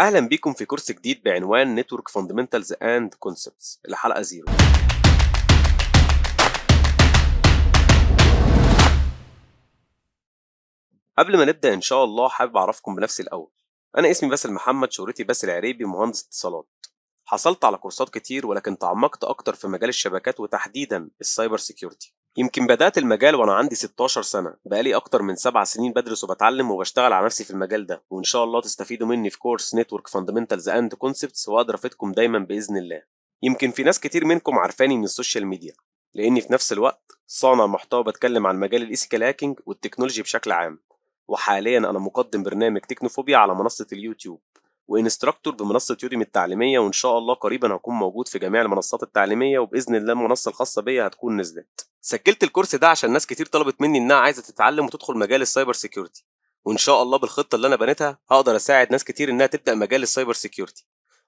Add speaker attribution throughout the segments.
Speaker 1: أهلا بيكم في كورس جديد بعنوان Network Fundamentals and Concepts، الحلقة zero. قبل ما نبدأ إن شاء الله حابب أعرفكم بنفسي الأول. أنا اسمي باسل محمد، شهرتي باسل العريبي، مهندس اتصالات. حصلت على كورسات كتير ولكن تعمقت أكتر في مجال الشبكات وتحديدا ال cyber security. يمكن بدأت المجال وأنا عندي 16 سنة، بقالي أكتر من 7 سنين بدرس وبتعلم وبشتغل على نفسي في المجال ده، وإن شاء الله تستفيدوا مني في كورس Network Fundamentals and Concepts وأقدر أفيدكم دايما بإذن الله. يمكن في ناس كتير منكم عارفاني من ال social media، لأني في نفس الوقت صانع محتوى بتكلم عن مجال ال ethical hacking وال technology بشكل عام، وحاليا أنا مقدم برنامج تكنوفوبيا على منصة اليوتيوب و instructor بمنصة يوديمي التعليمية، وإن شاء الله قريبا هكون موجود في جميع المنصات التعليمية، وبإذن الله المنصة الخاصة بيا هتكون نزلت. سجلت الكورس ده عشان ناس كتير طلبت مني إنها عايزة تتعلم وتدخل مجال ال cyber security، وإن شاء الله بالخطة اللي أنا بنيتها هقدر أساعد ناس كتير إنها تبدأ مجال ال cyber security.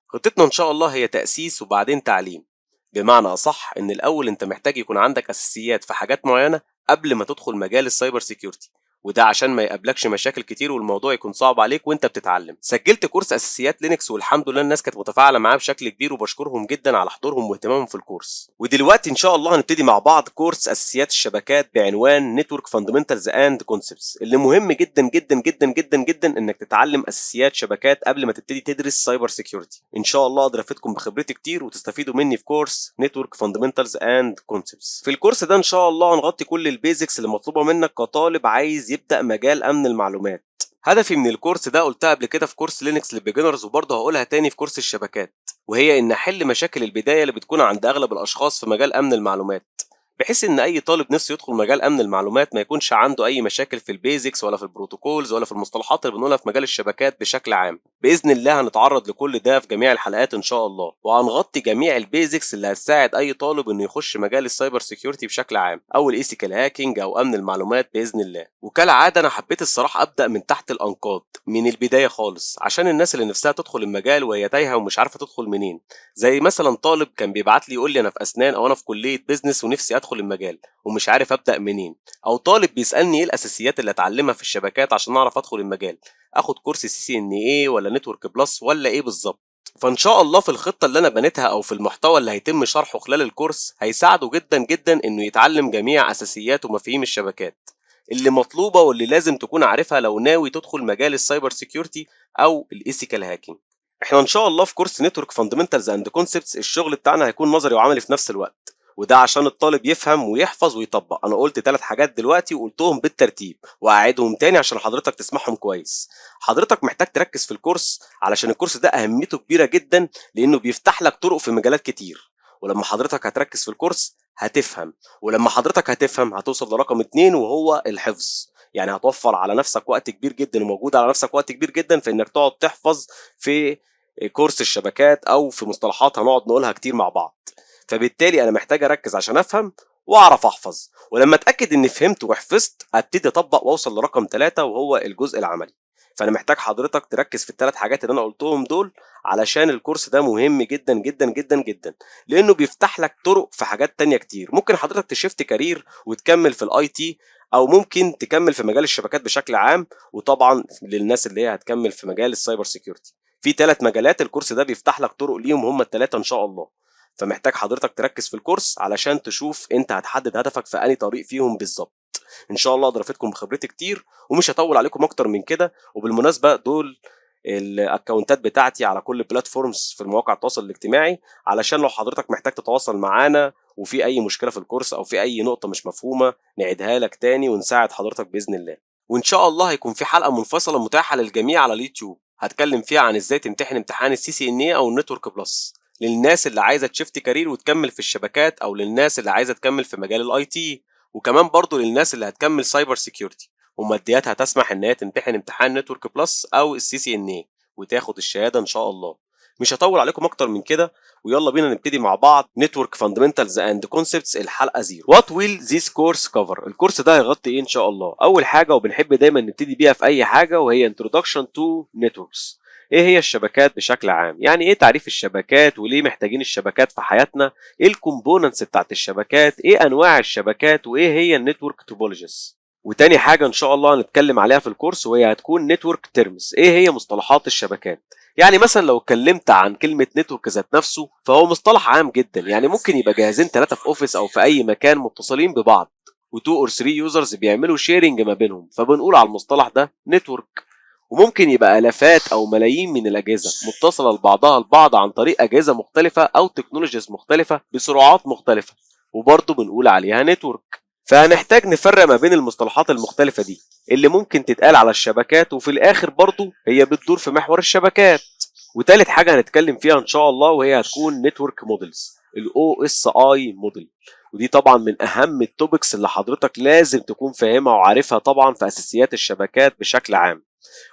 Speaker 1: خطتنا إن شاء الله هي تأسيس وبعدين تعليم، بمعنى أصح إن الأول أنت محتاج يكون عندك أساسيات في حاجات معينة قبل ما تدخل مجال ال cyber security، وده عشان ما يقابلكش مشاكل كتير والموضوع يكون صعب عليك وانت بتتعلم. سجلت كورس اساسيات لينكس والحمد لله الناس كانت متفاعله معاه بشكل كبير، وبشكرهم جدا على حضورهم واهتمامهم في الكورس. ودلوقتي ان شاء الله هنبتدي مع بعض كورس اساسيات الشبكات بعنوان Network Fundamentals and Concepts، اللي مهم جدا جدا جدا جدا جدا انك تتعلم اساسيات شبكات قبل ما تبتدي تدرس cyber security. ان شاء الله اقدر افيدكم بخبرتي كتير وتستفيدوا مني في كورس Network Fundamentals and Concepts. في الكورس ده ان شاء الله هنغطي كل ال basics اللي مطلوبه منك كطالب عايز يبدأ مجال أمن المعلومات. هدفي من الكورس ده قلتها قبل كده في كورس لينكس لل beginners، وبرضه هقولها تاني في كورس الشبكات، وهي إن أحل مشاكل البداية اللي بتكون عند أغلب الأشخاص في مجال أمن المعلومات، بحيث إن أي طالب نفسه يدخل مجال أمن المعلومات ما يكونش عنده أي مشاكل في ال basics ولا في ال protocols ولا في المصطلحات اللي بنقولها في مجال الشبكات بشكل عام. بإذن الله هنتعرض لكل ده في جميع الحلقات إن شاء الله، وهنغطي جميع ال basics اللي هتساعد أي طالب إنه يخش مجال ال cyber security بشكل عام، أو ال ethical hacking أو أمن المعلومات بإذن الله. وكالعادة أنا حبيت الصراحة أبدأ من تحت الأنقاض من البداية خالص، عشان الناس اللي نفسها تدخل المجال وهي تايهة ومش عارفة تدخل منين. زي مثلا طالب كان بيبعت لي يقول لي أنا في أسنان أو أنا في كلية business ونفسي أدخل المجال ومش عارف أبدأ منين، أو طالب بيسألني إيه الأساسيات اللي أتعلمها في الشبكات عشان أعرف أدخل المجال، آخد كورس CCNA ولا Network Plus ولا إيه بالظبط. فإن شاء الله في الخطة اللي أنا بنيتها أو في المحتوى اللي هيتم شرحه خلال الكورس هيساعده جدا جدا إنه يتعلم جميع أساسيات ومفاهيم الشبكات اللي مطلوبة واللي لازم تكون عارفها لو ناوي تدخل مجال ال cyber security أو ال ethical hacking. احنا ان شاء الله في كورس Network Fundamentals and Concepts الشغل بتاعنا هيكون نظري وعملي في نفس الوقت، وده عشان الطالب يفهم ويحفظ ويطبق. انا قلت 3 حاجات دلوقتي وقلتهم بالترتيب وهعيدهم تاني عشان حضرتك تسمعهم كويس. حضرتك محتاج تركز في الكورس علشان الكورس ده اهميته كبيرة جدا، لانه بيفتح لك طرق في مجالات كتير، ولما حضرتك هتركز في الكورس هتفهم، ولما حضرتك هتفهم هتوصل لرقم 2 وهو الحفظ. يعني هتوفر على نفسك وقت كبير جدا وموجود على نفسك وقت كبير جدا في انك تقعد تحفظ في كورس الشبكات او في مصطلحات هنقعد نقولها كتير مع بعض. فبالتالي انا محتاج اركز عشان افهم واعرف احفظ، ولما اتاكد اني فهمت وحفظت ابتدي اطبق واوصل لرقم 3 وهو الجزء العملي. فانا محتاج حضرتك تركز في ال3 حاجات اللي انا قلتهم دول علشان الكورس ده مهم جدا جدا جدا جدا، لانه بيفتح لك طرق في حاجات تانية كتير. ممكن حضرتك ت shift career وتكمل في ال IT، او ممكن تكمل في مجال الشبكات بشكل عام، وطبعا للناس اللي هي هتكمل في مجال ال cyber security. في 3 مجالات الكورس ده بيفتح لك طرق ليهم هم ال3 ان شاء الله. فمحتاج حضرتك تركز في الكورس علشان تشوف انت هتحدد هدفك في انهي طريق فيهم بالظبط. ان شاء الله اقدر افيدكم بخبرتي كتير ومش هطول عليكم اكتر من كده. وبالمناسبه دول ال accountات بتاعتي على كل platforms في المواقع التواصل الاجتماعي، علشان لو حضرتك محتاج تتواصل معانا وفي اي مشكله في الكورس او في اي نقطه مش مفهومه نعيدها لك تاني ونساعد حضرتك باذن الله. وان شاء الله هيكون في حلقه منفصله متاحه للجميع على اليوتيوب هتكلم فيها عن ازاي تمتحن امتحان ال CCNA او ال Network Plus للناس اللي عايزه ت shift career وتكمل في الشبكات، او للناس اللي عايزه تكمل في مجال ال IT، وكمان برضو للناس اللي هتكمل cyber security ومادياتها تسمح ان هي تمتحن امتحان Network Plus او ال CCNA وتاخد الشهاده ان شاء الله. مش هطول عليكم اكتر من كده، ويلا بينا نبتدي مع بعض Network Fundamentals and Concepts الحلقه 0. What will this course cover؟ الكورس ده هيغطي ايه ان شاء الله؟ اول حاجه وبنحب دايما نبتدي بيها في اي حاجه وهي Introduction to Networks. ايه هي الشبكات بشكل عام؟ يعني ايه تعريف الشبكات وليه محتاجين الشبكات في حياتنا؟ ايه ال components بتاعت الشبكات؟ ايه انواع الشبكات؟ وايه هي ال network topologies؟ وتاني حاجة ان شاء الله هنتكلم عليها في الكورس وهي هتكون network terms. ايه هي مصطلحات الشبكات؟ يعني مثلا لو اتكلمت عن كلمة network ذات نفسه فهو مصطلح عام جدا، يعني ممكن يبقى جهازين ثلاثة في office او في اي مكان متصلين ببعض و2 or 3 users بيعملوا sharing ما بينهم، فبنقول على المصطلح ده network. وممكن يبقى الافات او ملايين من الاجهزة متصلة لبعضها البعض عن طريق اجهزة مختلفة او technologies مختلفة بسرعات مختلفه، وبرضه بنقول عليها network. فهنحتاج نفرق ما بين المصطلحات المختلفة دي اللي ممكن تتقال على الشبكات، وفي الاخر برضه هي بتدور في محور الشبكات. وتالت حاجة هنتكلم فيها ان شاء الله وهي هتكون network models، ال OSI model. ودي طبعا من اهم ال topics اللي حضرتك لازم تكون فاهمها وعارفها طبعا في اساسيات الشبكات بشكل عام.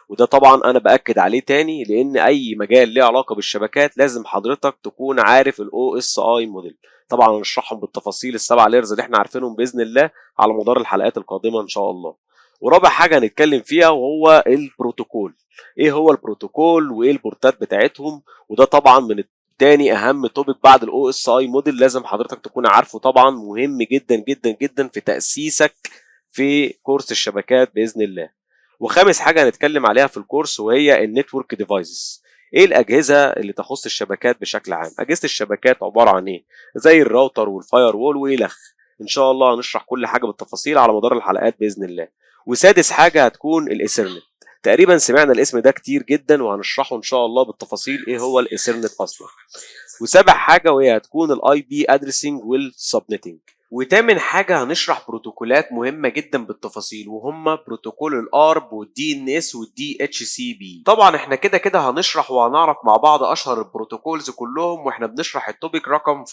Speaker 1: وده طبعا انا باكد عليه تاني، لان اي مجال ليه علاقة بالشبكات لازم حضرتك تكون عارف ال OSI model. طبعا هنشرحهم بالتفاصيل السبع layers اللي احنا عارفينهم باذن الله على مدار الحلقات القادمة ان شاء الله. ورابع حاجة هنتكلم فيها وهو البروتوكول. ايه هو البروتوكول وايه ال portات بتاعتهم؟ وده طبعا من تاني اهم topic بعد ال OSI model لازم حضرتك تكون عارفه، طبعا مهم جدا جدا جدا في تاسيسك في كورس الشبكات باذن الله. وخامس حاجة هنتكلم عليها في الكورس وهي ال network devices. ايه الاجهزة اللي تخص الشبكات بشكل عام؟ اجهزة الشبكات عبارة عن ايه؟ زي ال router وال firewall والخ. ان شاء الله هنشرح كل حاجة بالتفاصيل على مدار الحلقات باذن الله. وسادس حاجة هتكون الايثرنت. تقريبا سمعنا الاسم ده كتير جدا وهنشرحه ان شاء الله بالتفاصيل ايه هو الايثرنت اصلا. وسابع حاجة وهي هتكون ال IP addressing وال subnetting. وتامن حاجة هنشرح بروتوكولات مهمة جدا بالتفاصيل، وهما بروتوكول ال ARP وال DNS وال DHCP. طبعا احنا كده كده هنشرح وهنعرف مع بعض اشهر ال protocols كلهم واحنا بنشرح ال topic رقم 4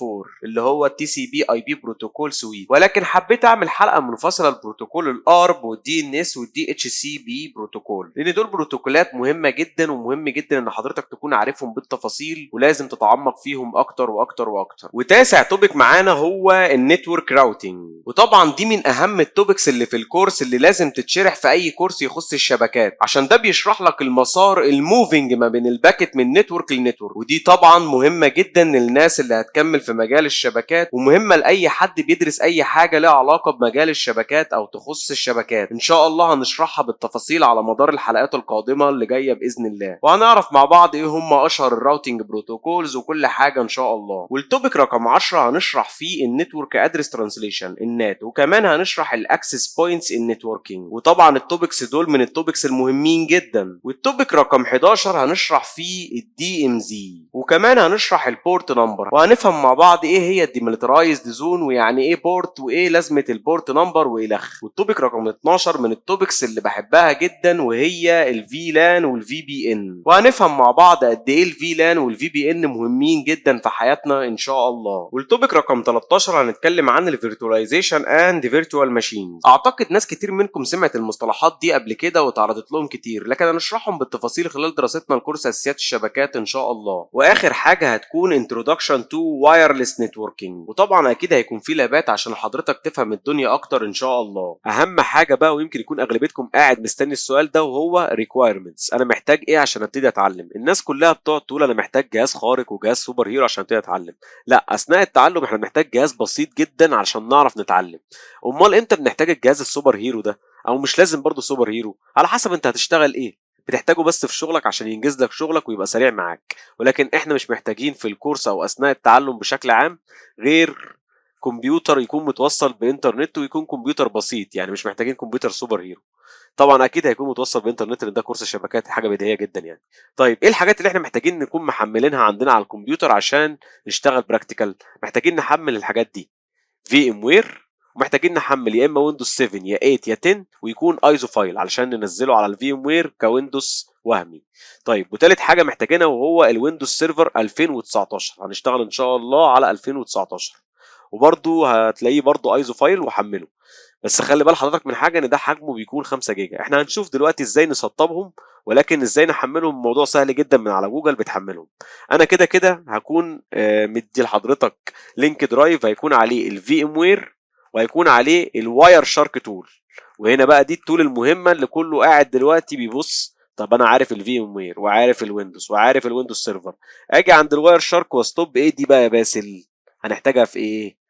Speaker 1: اللي هو ال TCP/IP protocol suite، ولكن حبيت اعمل حلقة منفصلة لبروتوكول ال ARP وال DNS وال DHCP protocol، لان دول بروتوكولات مهمة جدا ومهم جدا ان حضرتك تكون عارفهم بالتفاصيل ولازم تتعمق فيهم اكتر واكتر واكتر. وتاسع topic معانا هو ال network routing، وطبعا دي من اهم ال topics اللي في الكورس اللي لازم تتشرح في اي كورس يخص الشبكات، عشان ده بيشرح لك المسار ال moving ما بين ال packet من network ل network. ودي طبعا مهمة جدا للناس اللي هتكمل في مجال الشبكات، ومهمة لاي حد بيدرس اي حاجة لها علاقة بمجال الشبكات او تخص الشبكات. ان شاء الله هنشرحها بالتفاصيل على مدار الحلقات القادمة اللي جاية باذن الله، وهنعرف مع بعض ايه هم اشهر ال routing protocols وكل حاجة ان شاء الله. وال topic رقم 10 هنشرح فيه ال network address translation ال NAT، وكمان هنشرح ال access points in networking، وطبعا ال topics دول من ال topics المهمين جدا. وال topic رقم 11 هنشرح فيه ال DMZ، وكمان هنشرح ال port number، وهنفهم مع بعض ايه هي ال demilitarized zone ويعني ايه port وايه لازمه ال port number والخ. وال topic رقم 12 من ال topics اللي بحبها جدا وهي ال VLAN وال VPN، وهنفهم مع بعض قد ايه ال VLAN وال VPN مهمين جدا في حياتنا ان شاء الله. وال topic رقم 13 هنتكلم عن ال virtualization and virtual machines. اعتقد ناس كتير منكم سمعت المصطلحات دي قبل كده واتعرضت لهم كتير، لكن هنشرحهم بالتفاصيل خلال دراستنا لكورس اساسيات الشبكات ان شاء الله. واخر حاجة هتكون introduction to wireless networking، وطبعا اكيد هيكون في labات عشان حضرتك تفهم الدنيا اكتر ان شاء الله. اهم حاجة بقى، ويمكن يكون اغلبيتكم قاعد مستني السؤال ده، وهو requirements. انا محتاج ايه عشان ابتدي اتعلم؟ الناس كلها بتقعد تقول انا محتاج جهاز خارق وجهاز super hero عشان ابتدي اتعلم. لا، اثناء التعلم احنا بنحتاج جهاز بسيط جدا عشان نعرف نتعلم. امال امتى بنحتاج الجهاز ال super hero ده؟ او مش لازم برضه super hero، على حسب انت هتشتغل ايه. بتحتاجه بس في شغلك عشان ينجز لك شغلك ويبقى سريع معاك، ولكن احنا مش محتاجين في الكورس او اثناء التعلم بشكل عام غير كمبيوتر يكون متوصل بانترنت ويكون كمبيوتر بسيط، يعني مش محتاجين كمبيوتر super hero. طبعا اكيد هيكون متوصل بانترنت لان ده كورس شبكات، حاجة بديهية جدا يعني. طيب ايه الحاجات اللي احنا محتاجين نكون محملينها عندنا على الكمبيوتر عشان نشتغل practical؟ محتاجين نحمل الحاجات دي VMware، ومحتاجين نحمل يا اما Windows 7 يا 8 يا 10 ويكون ISO file علشان ننزله على ال VMware ك Windows وهمي. طيب وتالت حاجة محتاجينها وهو ال Windows Server 2019، هنشتغل ان شاء الله على 2019، وبرده هتلاقيه برده ISO file وحمله. بس خلي بال حضرتك من حاجه، ان ده حجمه بيكون 5 جيجا. احنا هنشوف دلوقتي ازاي نسطبهم، ولكن ازاي نحملهم الموضوع سهل جدا، من على جوجل بتحملهم. انا كده كده هكون مدي لحضرتك link drive هيكون عليه ال VMware وهيكون عليه ال Wireshark tool. وهنا بقى دي ال tool المهمة اللي كله قاعد دلوقتي بيبص، طب انا عارف ال VMware وعارف ال Windows وعارف ال Windows Server، اجي عند ال Wireshark و stop. ايه دي بقى يا باسل؟ هنحتاجها في ايه؟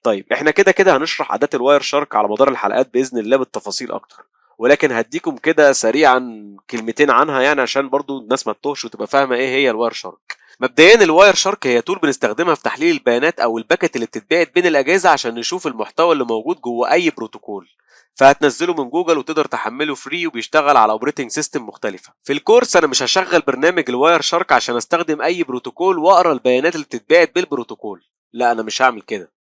Speaker 1: طيب احنا كده كده هنشرح اداه ال Wireshark على مدار الحلقات باذن الله بالتفاصيل اكتر، ولكن هديكم كده سريعا كلمتين عنها يعني عشان برضو الناس ما تتوهش وتبقى فاهمه ايه هي ال Wireshark. مبدئيا ال Wireshark هي tool بنستخدمها في تحليل البيانات او ال packet اللي بتتبعت بين الاجهزة عشان نشوف المحتوى اللي موجود جوه اي بروتوكول. فهتنزله من جوجل وتقدر تحمله free وبيشتغل على operating system مختلفة. في الكورس انا مش هشغل برنامج ال Wireshark عشان استخدم اي بروتوكول واقرا البيانات اللي بتتبعت بالبروتوكول، لا انا مش هعمل كده.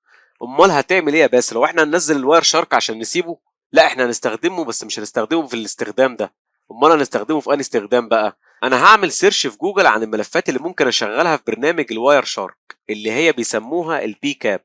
Speaker 1: امال هتعمل ايه يا باسل؟ لو احنا هننزل ال Wireshark عشان نسيبه؟ لا احنا هنستخدمه، بس مش هنستخدمه في الاستخدام ده. امال هنستخدمه في انهي استخدام بقى؟ انا هعمل search في جوجل عن الملفات اللي ممكن اشغلها في برنامج ال Wireshark اللي هي بيسموها ال pcap.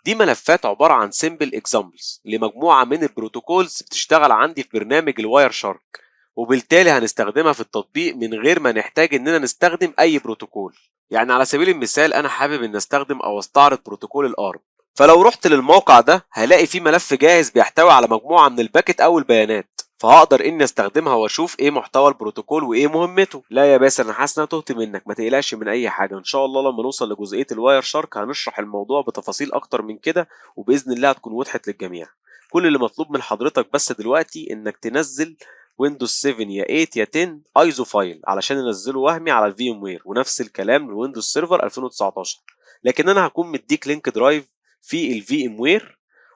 Speaker 1: دي ملفات عبارة عن simple examples لمجموعة من ال protocols بتشتغل عندي في برنامج ال Wireshark، وبالتالي هنستخدمها في التطبيق من غير ما نحتاج اننا نستخدم اي بروتوكول. يعني على سبيل المثال انا حابب ان استخدم او استعرض بروتوكول ال ARP، فلو رحت للموقع ده هلاقي فيه ملف جاهز بيحتوي على مجموعة من ال packet او البيانات، فهقدر اني استخدمها واشوف ايه محتوى البروتوكول وايه مهمته. لا يا باسل انا حاسس ان انا تهت منك، ما تقلقش من اي حاجة، ان شاء الله لما نوصل لجزئيه ال Wireshark هنشرح الموضوع بتفاصيل اكتر من كده، وباذن الله هتكون وضحت للجميع. كل اللي مطلوب من حضرتك بس دلوقتي انك تنزل Windows 7 يا 8 يا 10 ISO file علشان ننزله وهمي على ال VMware، ونفس الكلام ل Windows Server 2019. لكن انا هكون مديك link drive في ال VMware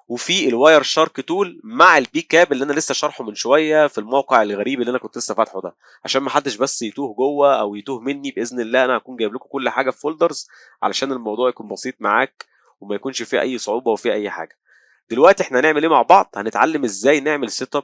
Speaker 1: وفي ال Wireshark tool مع ال pcap اللي انا لسه شارحه من شوية في الموقع الغريب اللي انا كنت لسه فاتحة ده، عشان ما حدش بس يتوه جوه او يتوه مني. باذن الله انا هكون جايب لكم كل حاجة في folders علشان الموضوع يكون بسيط معاك وما يكونش فيه اي صعوبة وفيه اي حاجة. دلوقتي احنا هنعمل ايه مع بعض؟ هنتعلم ازاي نعمل setup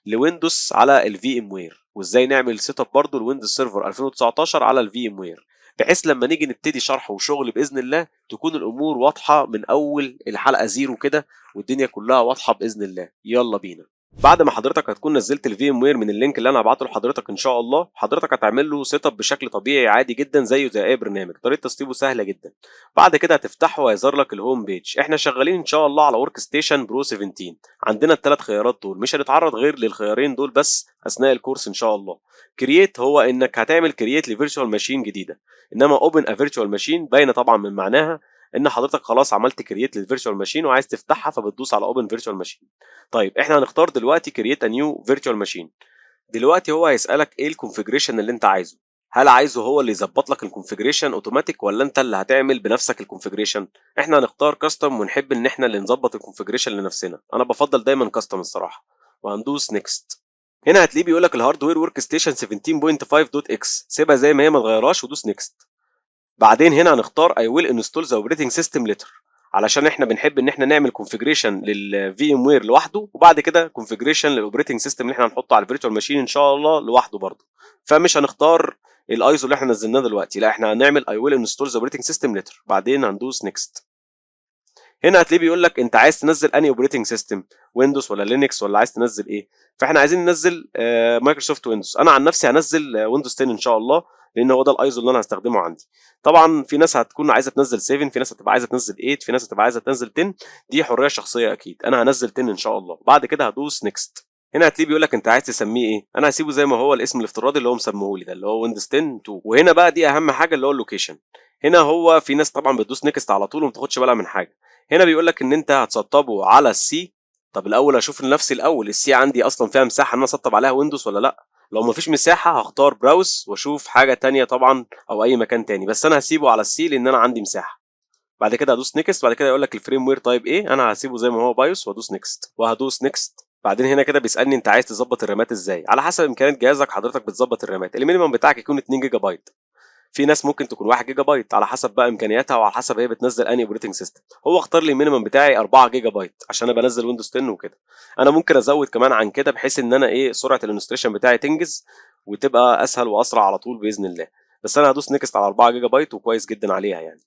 Speaker 1: ل Windows على ال VMware، وازاي نعمل setup برضه ل Windows Server 2019 على ال VMware، بحيث لما نيجي نبتدي شرح وشغل باذن الله تكون الامور واضحة من اول الحلقة zero كده، والدنيا كلها واضحة باذن الله. يلا بينا. بعد ما حضرتك هتكون نزلت ال VMware من ال link اللي انا هبعته لحضرتك ان شاء الله، حضرتك هتعمل له setup بشكل طبيعي عادي جدا زيه زي اي برنامج، طريقه تسطيبه سهلة جدا. بعد كده هتفتحه وهيظهر لك ال home page. احنا شغالين ان شاء الله على Workstation Pro 17، عندنا الثلاث خيارات دول، مش هنتعرض غير للخيارين دول بس اثناء الكورس ان شاء الله. create هو انك هتعمل create ل virtual machine جديدة، انما open a virtual machine باينة طبعا من معناها ان حضرتك خلاص عملت create لل virtual machine وعايز تفتحها، فبتدوس على open virtual machine. طيب احنا هنختار دلوقتي create a new virtual machine. دلوقتي هو هيسالك ايه ال configuration اللي انت عايزه، هل عايزه هو اللي يظبط لك ال configuration automatic ولا انت اللي هتعمل بنفسك ال configuration؟ احنا هنختار custom ونحب ان احنا اللي نظبط ال configuration لنفسنا، انا بفضل دايما custom الصراحة، وهندوس next. هنا هتلاقيه بيقول لك ال hardware Workstation 17.5.x، سيبها زي ما هي ما تغيرهاش ودوس next. بعدين هنا هنختار I will install the operating system later، علشان احنا بنحب ان احنا نعمل configuration لل VMware لوحده، وبعد كده configuration لل operating system اللي احنا هنحطه على ال virtual machine ان شاء الله لوحده برضه. فمش هنختار الايزو اللي احنا نزلناه دلوقتي، لا احنا هنعمل I will install the operating system later. بعدين هندوس next. هنا هتلاقيه بيقول لك انت عايز تنزل انهي operating system، Windows ولا Linux ولا عايز تنزل ايه؟ فاحنا عايزين ننزل Microsoft Windows. انا عن نفسي هنزل Windows 10 ان شاء الله، لان هو ده الايزو اللي انا هستخدمه عندي. طبعا في ناس هتكون عايزه تنزل 7، في ناس هتبقى عايزه تنزل 8، في ناس هتبقى عايزه تنزل 10، دي حرية شخصية اكيد. انا هنزل 10 ان شاء الله. بعد كده هدوس next. هنا هتلاقيه بيقول لك انت عايز تسميه ايه؟ انا هسيبه زي ما هو الاسم الافتراضي اللي هو مسميه لي ده اللي هو Windows 10 2. وهنا بقى دي اهم حاجة اللي هو ال location. هنا هو في ناس طبعا بتدوس next على طول وما تاخدش بالها من حاجة. هنا بيقول لك ان انت هتسطبه على ال C. طب الاول اشوف لنفسي الاول ال C عندي اصلا فيها مساحة ان انا اسطب عليها Windows ولا لا. لو مفيش مساحة هختار browse واشوف حاجة تانية طبعا او اي مكان تاني، بس انا هسيبه على ال C لان انا عندي مساحة. بعد كده هدوس next. بعد كده يقول لك ال firmware type ايه، انا هسيبه زي ما هو BIOS وادوس next وهدوس next. بعدين هنا كده بيسالني انت عايز تظبط الرامات ازاي. على حسب امكانيات جهازك حضرتك بتظبط الرامات. ال minimum بتاعك يكون 2 جيجا بايت، في ناس ممكن تكون 1 جيجا بايت على حسب بقى امكانياتها وعلى حسب هي بتنزل انهي operating system. هو اختار لي ال minimum بتاعي 4 جيجا بايت عشان انا بنزل Windows 10 وكده. انا ممكن ازود كمان عن كده بحيث ان انا ايه سرعة ال installation بتاعي تنجز وتبقى اسهل واسرع على طول باذن الله. بس انا هدوس next على 4 جيجا بايت وكويس جدا عليها يعني.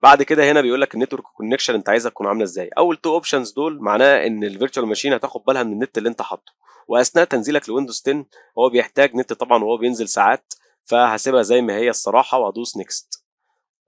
Speaker 1: بعد كده هنا بيقول لك ال network connection انت عايزها تكون عامله ازاي. اول two options دول معناه ان ال virtual machine هتاخد بالها من النت اللي انت حاطه، واثناء تنزيلك ل Windows 10 هو بيحتاج نت طبعا وهو بينزل ساعات، فهسيبها زي ما هي الصراحة وهدوس next.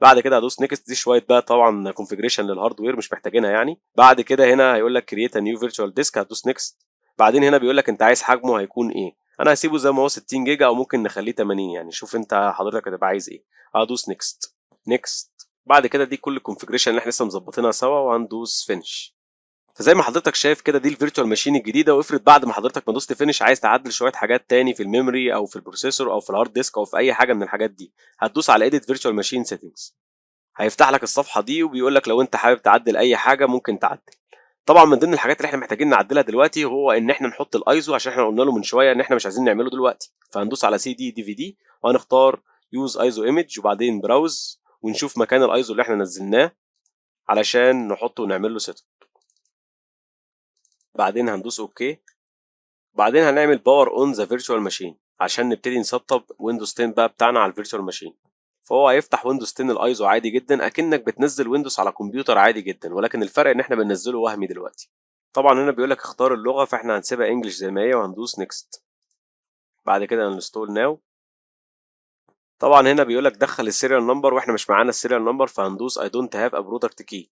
Speaker 1: بعد كده هدوس next. دي شوية بقى طبعا configuration لل hardware مش محتاجينها يعني. بعد كده هنا هيقول لك create a new virtual disk، هتدوس next. بعدين هنا بيقول لك انت عايز حجمه هيكون ايه. انا هسيبه زي ما هو 60 جيجا او ممكن نخليه 80 يعني، شوف انت حضرتك هتبقى عايز ايه. هدوس next next. بعد كده دي كل ال configuration اللي احنا لسه مظبطينها سوا، وهندوس finish. فزي ما حضرتك شايف كده دي ال virtual machine الجديده. وافرض بعد ما حضرتك ما دوست finish عايز تعدل شوية حاجات تاني في ال memory او في ال processor او في ال hard disk او في اي حاجة من الحاجات دي، هتدوس على edit virtual machine settings. هيفتح لك الصفحة دي وبيقول لك لو انت حابب تعدل اي حاجة ممكن تعدل. طبعا من ضمن الحاجات اللي احنا محتاجين نعدلها دلوقتي هو ان احنا نحط الايزو، عشان احنا قلنا له من شوية ان احنا مش عايزين نعمله دلوقتي. فهندوس على CD DVD وهنختار use ISO image وبعدين browse ونشوف مكان الايزو اللي احنا نزلناه علشان نحطه ونعمل له setup. بعدين هندوس okay. بعدين هنعمل power on the virtual machine عشان نبتدي نسطب Windows 10 بقى بتاعنا على ال virtual machine. فهو هيفتح Windows 10 الايزو عادي جدا، اكنك بتنزل Windows على كمبيوتر عادي جدا، ولكن الفرق ان احنا بننزله وهمي دلوقتي. طبعا هنا بيقول لك اختار اللغه، فاحنا هنسيبها English زي ما هي وهندوس next. بعد كده install now. طبعا هنا بيقول لك دخل ال serial number، واحنا مش معانا ال serial number، فهندوس I don't have a product key.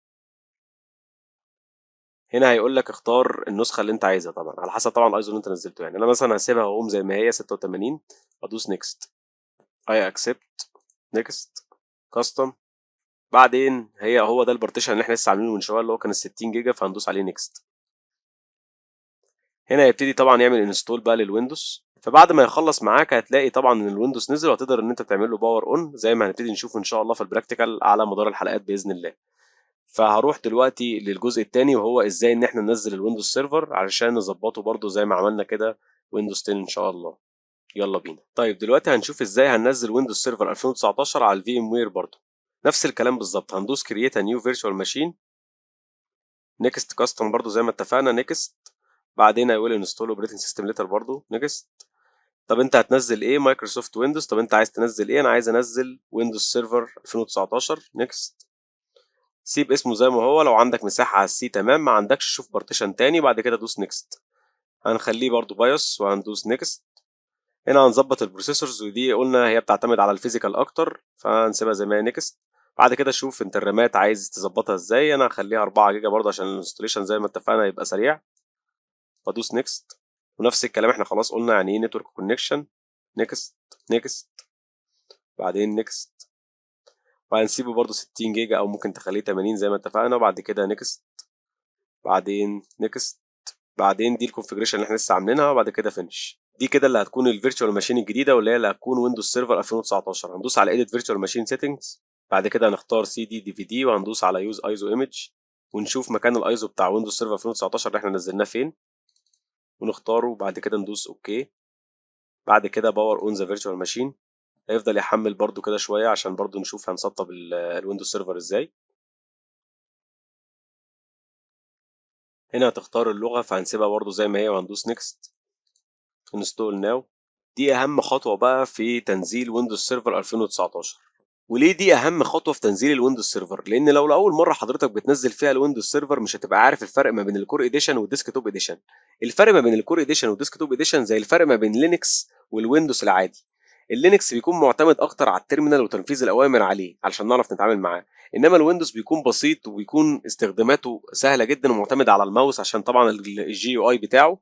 Speaker 1: هنا هيقول لك اختار النسخة اللي انت عايزها، طبعا على حسب طبعا الايزو اللي انت نزلته. يعني انا مثلا هسيبها home زي ما هي 86، ادوس next، I accept، next، custom. بعدين هي هو ده ال partition اللي احنا لسه عاملينه من شوية اللي هو كان ال 60 جيجا، فهندوس عليه next. هنا هيبتدي طبعا يعمل install بقى لل Windows. فبعد ما يخلص معاك هتلاقي طبعا ان ال Windows نزل، وهتقدر ان انت تعمل له power on زي ما هنبتدي نشوف ان شاء الله في ال practical على مدار الحلقات باذن الله. فهروح دلوقتي للجزء الثاني، وهو ازاي ان احنا ننزل ال Windows Server علشان نظبطه برده زي ما عملنا كده Windows 10 ان شاء الله. يلا بينا. طيب دلوقتي هنشوف ازاي هننزل Windows Server 2019 على ال VMware. برده نفس الكلام بالظبط، هندوس create a new virtual machine، next، custom برده زي ما اتفقنا، next. بعدين I will install operating system later، برده next. طب انت هتنزل ايه؟ Microsoft Windows. طب انت عايز تنزل ايه؟ انا عايز انزل Windows Server 2019، next. سيب اسمه زي ما هو، لو عندك مساحة على ال C تمام، ما عندكش شوف partition تاني. بعد كده دوس next. هنخليه برضو BIOS وهندوس next. هنا هنظبط ال processors، ودي قلنا هي بتعتمد على ال physical اكتر، فهنسيبها زي ما هي، next. بعد كده شوف انت الرامات عايز تظبطها ازاي. انا هخليها 4 جيجا برضه عشان ال installation زي ما اتفقنا يبقى سريع، وادوس next. ونفس الكلام احنا خلاص قلنا يعني ايه network connection، next، next، بعدين next. وهنسيبه برضو 60 جيجا او ممكن تخليه 80 زي ما اتفقنا. وبعد كده next، بعدين next، بعدين دي ال configuration اللي احنا لسه عاملينها، وبعد كده finish. دي كده اللي هتكون ال virtual machine الجديده، واللي هي اللي هتكون Windows Server 2019. هندوس على edit virtual machine settings، بعد كده هنختار CD DVD وهندوس على use ISO image، ونشوف مكان الايزو بتاع Windows Server 2019 اللي احنا نزلناه فين ونختاره، وبعد كده ندوس okay. بعد كده power on the virtual machine. هيفضل يحمل برضو كده شوية عشان برضو نشوف هنسطب ال Windows Server ازاي. هنا هتختار اللغة، فهنسيبها برضو زي ما هي وهندوس next، install now. دي اهم خطوة بقى في تنزيل Windows Server 2019. وليه دي اهم خطوة في تنزيل ال Windows Server؟ لان لو لاول مرة حضرتك بتنزل فيها ال Windows Server مش هتبقى عارف الفرق ما بين ال Core Edition وال Desktop Edition. الفرق ما بين ال Core Edition وال Desktop Edition زي الفرق ما بين Linux وال Windows العادي. ال Linux بيكون معتمد اكتر على ال terminal وتنفيذ الاوامر عليه علشان نعرف نتعامل معاه، انما ال Windows بيكون بسيط وبيكون استخداماته سهلة جدا ومعتمد على الماوس عشان طبعا ال GUI بتاعه.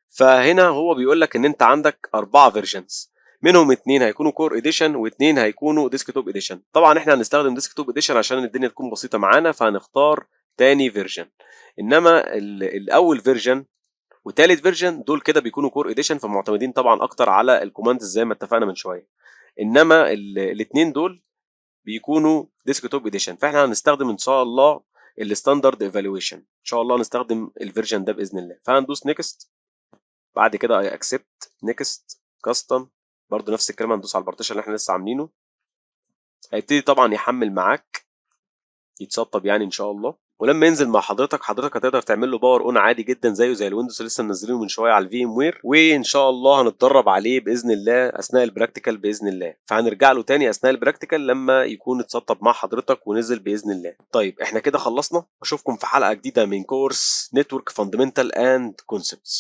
Speaker 1: فهنا هو بيقول لك ان انت عندك 4 versions، منهم 2 هيكونوا Core Edition واثنين هيكونوا Desktop Edition. طبعا احنا هنستخدم Desktop Edition عشان الدنيا تكون بسيطة معانا، فهنختار تاني version. انما الاول version وتالت version دول كده بيكونوا Core Edition، فمعتمدين طبعا اكتر على ال commands زي ما اتفقنا من شوية. انما الاثنين دول بيكونوا Desktop Edition، فاحنا هنستخدم ان شاء الله ال standard evaluation، ان شاء الله هنستخدم ال version ده باذن الله. فهندوس next، بعد كده I accept، next، custom، برضو نفس الكلام هندوس على ال partition اللي احنا لسه عاملينه. هيبتدي طبعا يحمل معاك، يتسطب يعني ان شاء الله. ولما ينزل مع حضرتك، حضرتك هتقدر تعمل له power on عادي جدا زيه زي ال Windows اللي لسه منزلينه من شوية على ال VMware، وان شاء الله هنتدرب عليه باذن الله اثناء ال practical باذن الله. فهنرجع له تاني اثناء ال practical لما يكون اتسطب مع حضرتك ونزل باذن الله. طيب احنا كده خلصنا، اشوفكم في حلقة جديدة من كورس network fundamental and concepts.